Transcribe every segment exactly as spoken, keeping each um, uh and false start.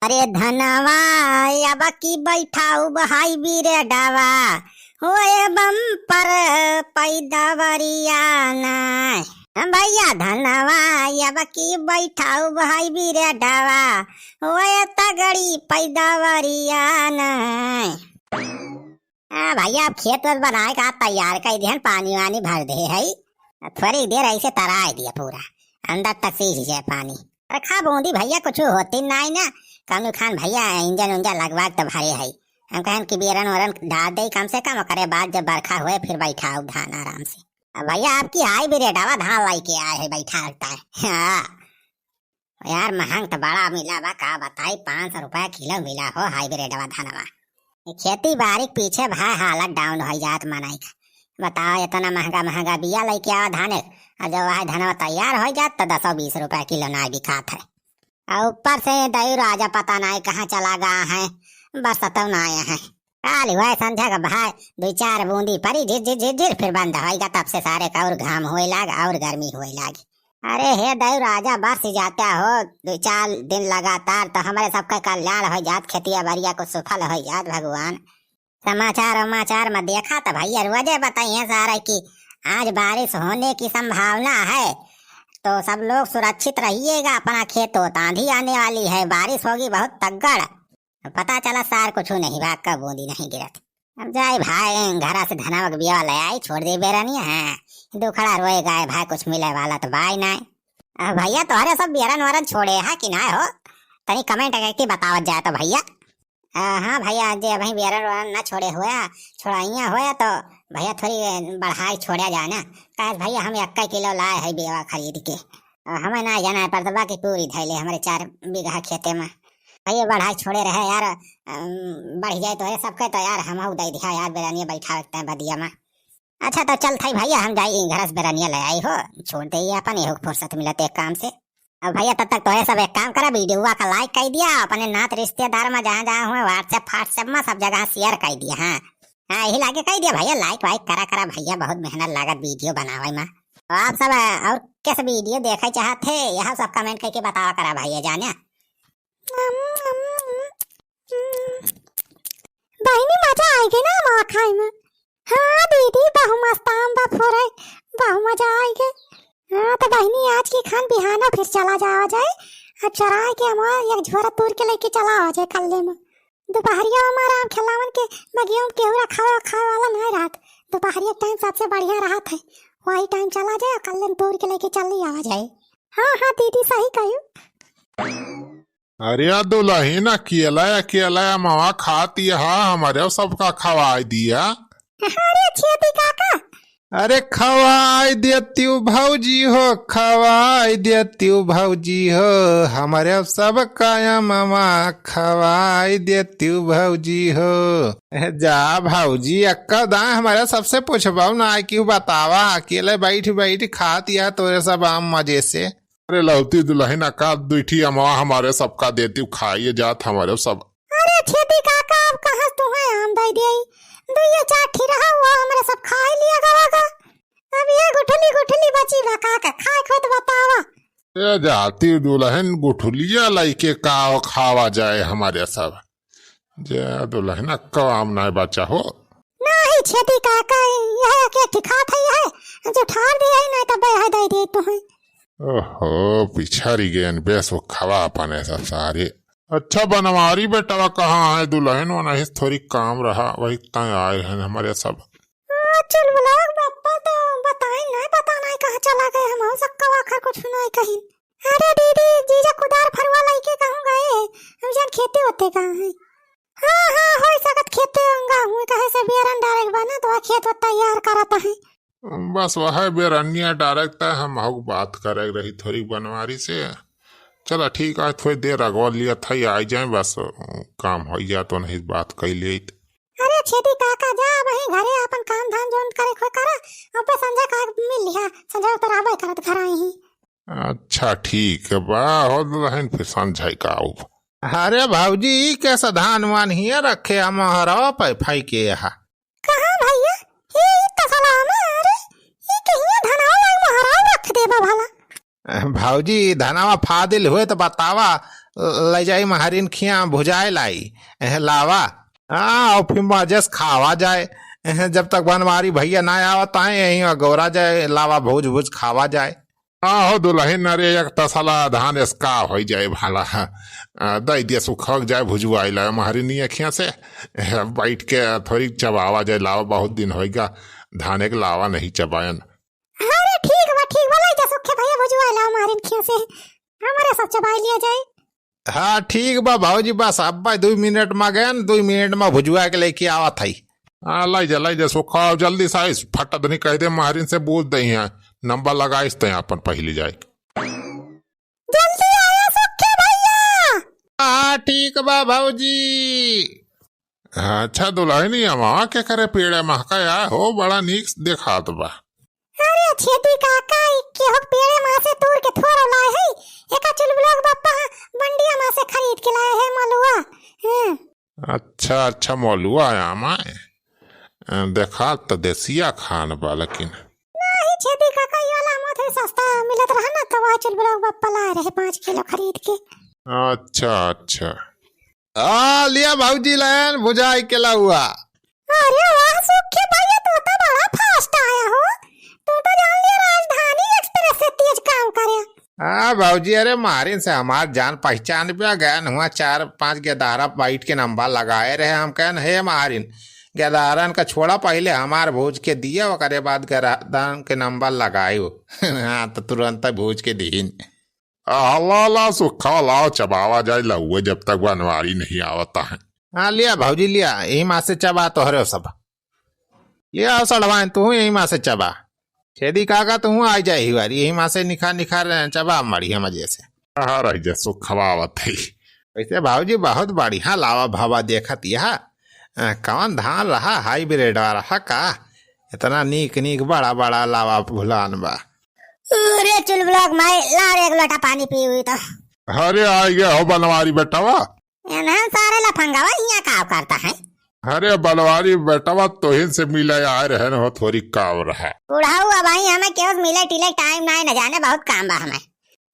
अरे धनवा अब की बैठाउब हाइब्रिडवा, होए बम्पर पैदवरिया ना। भैया धनवा अब की बैठाउब हाइब्रिडवा, होए तगड़ी पैदवरिया ना। हाँ भैया, अब खेत वेत बनाए का तैयार कइ दिहन, पानी वानी भर दे है। थोड़ी देर ऐसे तराए दिया पूरा, अंदर तक सींच जाए पानी। अरे खा बूंदी भैया, कुछ होती नाई ना। कमलू खान भैया इंजन उंजन लगवा के तो भरे है। हम कहन कि बेरन वरन डाल दे कम से कम, ओकरे बाद जब बरखा होए फिर बैठाउब धान आराम से। अब भैया आपकी हाइब्रिडवा धान लेके आए है, बैठा लगता है। हाँ। यार, महंग त बड़ा मिला बा, का बताई, पाँच सौ रुपया किलो मिला हो हाइब्रिडवा धनवा। ये खेती बाड़ी के पीछे भाई हालत down होइ जात मनई का। बताओ, इतना महंगा महंगा बिया लइके आवा धाने, और जब वह धनवा तैयार होइ जात तो दसो बीस रुपया किलो ना बिकात है। और ऊपर से दई राजा पता नाई कहाँ चला गया है, बरसतौ ना आया है। काल हुआ संझा का भाई दो चार बूंदी परी, झिर झिर झिर झिर, फिर बंद होइगा। तब से सारे का और घाम होए लाग और गर्मी होए लाग। अरे हे दई राजा, बरस जाता हो दो चार दिन लगातार तो हमरे सबका कल्याण हो जात, खेतिया बरिया को सुफल हो जात भगवान। समाचार उमाचार में देखा तो भैया रोजे बताइए सारे कि आज बारिश होने की संभावना है, तो सब लोग सुरक्षित रहिएगा अपना खेतों, आंधी आने वाली है, बारिश होगी बहुत तगड़। पता चला सार कुछ नहीं बा, कब बूंदी नहीं गिरत। अब जाए भाई, घरा से धनवा के बियावा ले आई, छोड़ दे बेरनिया है। दुखड़ा रोए गाय भाई, कुछ मिले वाला तो बाय नाय। अब भैया, तोहरे सब बेरन वरन छोड़े है कि नाय हो? तनी comment करके बतावत जाए तो भैया। आ, हाँ भैया, जे अभी बेरन वरन ना छोड़े हुए, छोड़ाइया हुए तो भैया थोड़ी बढ़ाई छोड़ा जाए ना। काहे भैया, हम एक किलो लाए है बेवा खरीद के। आ, हमें ना जाना है, परदबा की पूरी धैले हमारे चार बीघा खेते में। भैया बढ़ाई छोड़े रहे यार, अम, बढ़ जाए तो है सबके, तो यार हमहू दे दिया यार, बेरनिया बैठा रखते हैं बदिया में। अच्छा तो चल थाई भैया, हम जाई घर से बेरनिया ले आई हो, छोड़ दे ये अपन, एहो फुर्सत मिलत एक काम से। अब भैया तब तक तोहे सब एक काम करा, वीडियोवा का like कर दिया, अपने नात रिश्तेदार में जहाँ जहाँ हुए WhatsApp WhatsApp में सब जगह share कर दिया। हाँ हाँ, यही लागे कर दिया भैया, like वाइक करा करा भैया, बहुत मेहनत लागत वीडियो बनावे में। तो आप सब अ, और कैसे वीडियो देखे चाहत है, यह सब comment करके बतावा करा भैया जाने। बहिनी, मजा आइगे ना मावा खाए में? हाँ दीदी, बहु मस्त आम बा फोरे, बहु मजा आइगे। हाँ तो बहिनी, आज की खान बिहाना फिर चला जावा जाए, आ चराए के हमार एक झोरा तूर के लेके चला आवा जाए कल्ले में। दोपहरिया हमारा आम खेलावन के बगिया में केहू रखावे खाए वाला ना रहत, दोपहरिया टाइम सबसे बढ़िया रहत है, वही टाइम चला जाए, कल्ले में तूर के लेके चली आवा जाए। हाँ हाँ दीदी, सही कहू। अरे दुलहिन, अकेला अकेला अमवा खात यहा, हमरे सबका खवाई दिया। अरे छेदी काका। अरे खवाई देतिउ भौजी हो, खवाई देतिउ भौजी हो, हमरे सबका अमवा खवाई देतिउ भौजी हो। जा भौजी, अक्का दाएं हमरे सबसे पूछबउ ना, क्यों बतावा, अकेले बैठ बैठ खात यहा तोरे सब आम मजे से। अरे लौती दुलहिन, अक्का दुई ठी अमवा हमरे सबका देतिउ, खाइए जात हमरे सब। अरे छेदी काका, अब कहाँ तुहे आम दे दिए? दुइये चार ठी रहा, वो हमरे सब खाई लिया गवा गा। अब ये गुठली गुठली बची बा, का का खाए खोत बतावा। ए जाती दुलहिन, गुठलिया लइके का खावा जाए हमरे सब। जे दुलहिन, अक्का आम नाय बचा हो। नाही छेदी काका, यह के ठी खात है, यह जो ठार दिए है, नहीं तो बेह दे दे तुहे। ओहो, पिछड़ी गयन, बेस वो खवा अपने सब सारे। अच्छा बनवारी बेटवा कहाँ है दुलहिन, वनहिस थोड़ी काम रहा, वही तय आए हैं हमरे सब। आ, चुलबुलाक बप्पा तो बताई नहीं, पता नहीं कहाँ चला गए, हम हो सक्का वाखर कुछ नहीं कहीं। अरे दीदी, जीजा कुदार फरुआ लइके कहूँ गए, हम जान खेते होते कहाँ है। हाँ हाँ, हो सकत खेते होंगा, हुए कहे से बेरन डारे के बा ना, तो खेत वो तैयार करत है। बस वह बेरनिया डारे के त हम हक बात करे के रही थोड़ी बनवारी से। चला ठीक, आज थोड़ी देर अगवा लिया था, आ जाए बस, काम हो जाए तो नहीं बात कर लिए। अरे छेदी काका, जा वही घरे अपन काम धाम जोन करे खोए करा, अब संजय का मिल लिया, संजय तो रहबे करत घर आई ही। अच्छा ठीक बा, हो दुलहिन फिर संजय का आउब। अरे भौजी, ई कैसा धान वान हिया रखे हम हरवा पे फेंके यहाँ? कहाँ भैया, ई, ई तसला में, अरे, ई कहिया धनवा लाग महराव रख देबा भला। भौजी, धनवा फादिल हुए तो बतावा, लइ जाई महरिन खिया भुजाए लाई, एह, लावा। हाँ, और फिर मजे से खावा जाए। एह, जब तक बनवारी भइया ना आवत आए, यहीं अगोरा जाए, लावा भूज भूज खावा जाए। आहो दुलहिन, अरे एक तसला धान एसका होइ जाए भाला। आ, दइ दिया सुखक जाए भुजवाइ लाए महरिन अखिया से। एह, बैठ के थोरी चबावा जाए लावा, बहुत दिन होइगा धाने के लावा नहीं चबायन। अरे ठीक बा, ठीक बा, लइ जा सुखे भइया भुजवाइ लाओ महरिन खिया से, हमरे सब चबाइ लिया जाए। हाँ ठीक बा भौजी, बस अब दुइ मिनट मा गएन, दुइ मिनट मा भुजवा के लइके आवत हई। हाँ लइ जा, लइ जा सुखा, जल्दी से आइस, फट दनी कहि दे महरिन से बूझ दही है, नंबर लगाइस तै आपन पहिले जाए। जल्दी आया सुखे भइया। हाँ ठीक बा भौजी। अच्छा दुलहिनी, अमवा के करे पेड़े महका या हो, बड़ा नीक देखात बा। अरे छेदी काका, ई केहू पेड़े मा से तूर के थोरो लाए है, एका चुलबुलक बप्पा बंडिया मा से खरीद के लाए है मलुआ। हाँ। अच्छा, अच्छा, मलुआ आमा है। अ, देखात त देसिया खान बा, लेकिन। नाही छेदी काका, ई वाला मत है, सस्ता मिलत रहा ना, तो वह चुलबुलक बप्पा लाए रहे पाँच किलो खरीद के। अच्छा, अच्छा। आ, लिया भौजी लायन भुजाई के लाउआ। अरे वाह सुखी भइया, तू तो बड़ा fast आया हो, तू तो जान लिया राजधानी express से तेज काम करे। हाँ भौजी, अरे महरिन से हमार जान पहचान बा, गएन हुआ चार पाँच गेदारा बैठ के नंबर लगाए रहे, हम कहन हे महरिन, गेदारन का छोड़ा, पहिले हमार भूज के दिया, ओकरे बाद गेदारन के नंबर लगाए हो। हाँ, तो तुरंत भूज के दीन। आ, ला, ला, सुखा, लाओ, चबावा जाए, लउए जब तक बनवारी नहीं आवता है। हाँ, लिया भौजी, लिया, यही मा से चबा तोहरे सब। लिया, सड़वाइन, तू यही मा से चबा। छेदी काका, तू आ जाए ही वारी, यही मा से निखार, निखार चबा मड़ी हम मजे से। हाँ, रह जा, सुखवा आवत है। वैसे भौजी, बहुत बढ़िया लावा भावा देखत यह। अ, कौन धान रहा, hybrid रहा का? इतना नीक, नीक, बड़ा, बड़ा लावा भुलान बा। अरे चुलबुलक माई, ला रे एक लोटा पानी पी हुई तो। अरे आ गया हो बनवारी बेटवा। एनहन सारे लफंगवा हियाँ का करता है? अरे बनवारी बेटवा तोहिन से मिले आए रहे न हो, थोरी काम रहा। बुढ़ाऊ अब आई हमें केहू से मिले टिले टाइम नाई न जाने, बहुत काम बा हमें।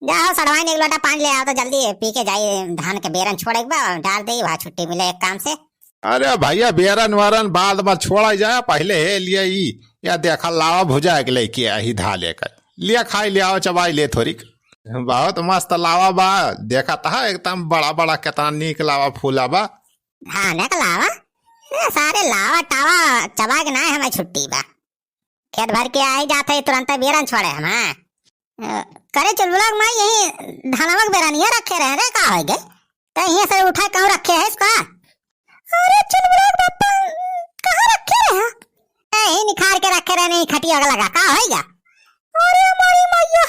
जाओ सड़वाइन एक लोटा पानी ले आओ तो जल्दी पी के जाई, धान के बेरन छोड़े के बा, डाल दे वहाँ छुट्टी मिले एक काम से। अरे भइया, बेरन वरन बाद मा छोड़ा जाए, पहिले हे लिया ई, या देखा लावा भुजा के लइके आई धा लेकर। लिया खाई ले आओ, चबाई ले थोरिक। बहुत मस्त लावा बा, देखा त हा एकदम बड़ा बड़ा केतना नीक लावा फूला बा। धाने का लावा? ए, सारे लावा टावा चबा के नाई हमें छुट्टी बा। खेत भर के आई जात है, तुरंत बेरन छोड़े हम, हाँ। अ, करे चुलबुलक माई, यही धनवा के बेरनिया रखे रहे रे, का होइ गए? त यहीं से उठा कहूँ रखे है इसका? अरे चुलबुलक बप्पा, कहाँ रखे रहे? यही निखार के रखे रहे, नहीं खटिया के लगा, का होइगा? अरे मोरी मैया,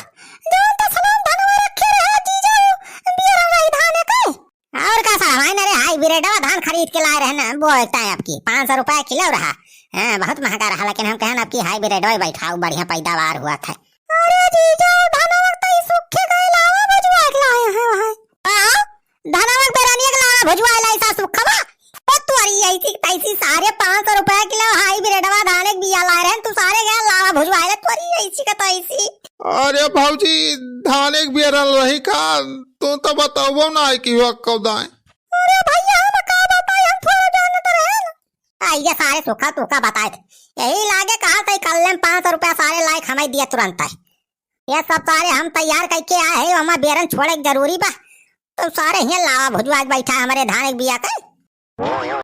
जौन त सलाम धनवा रखे रहे जीजा, बेरन रही धाने के। और का साहब, आइन रे, hybrid धान खरीद के लाए रहे ना, बोलता है आपकी, पाँच सौ रुपया किलो रहा। हाँ, बहुत महंगा रहा, लेकिन हम कहन आपकी hybrid बैठाओ, बढ़िया पैदावार हुआ था। अरे जीजा, धनवा तो ई सूखे गए लावा भुजवा के लाए हैं भाई। का? धनवा के बेरनिया के लावा भुजवा लाई सा सुखवा? ओ तोरी ऐसी तैसी, सारे पाँच सौ रुपया किलो hybrid धान एक बिया लाए रहे, तू सारे गया लावा भुजवा ले, तोरी ऐसी का तैसी। अरे भौजी, धाने के बेरन रही का? तू तो बतउबो नाई कि हुआ कब दाए। अरे भइया, हम का बताई, हम थोड़ा जानत रहे। आ, ये सारे सुखा तुखा बताए थे। यही लागे कहा था, कल में पाँच सौ रुपया सारे लायक हमें दिया तुरंत है। ये सब सारे हम तैयार करके आए हैं, हमें बेरन छोड़े के जरूरी बा। तो सारे हियाँ लावा भुजवा के बैठा है हमारे धाने के बिया के।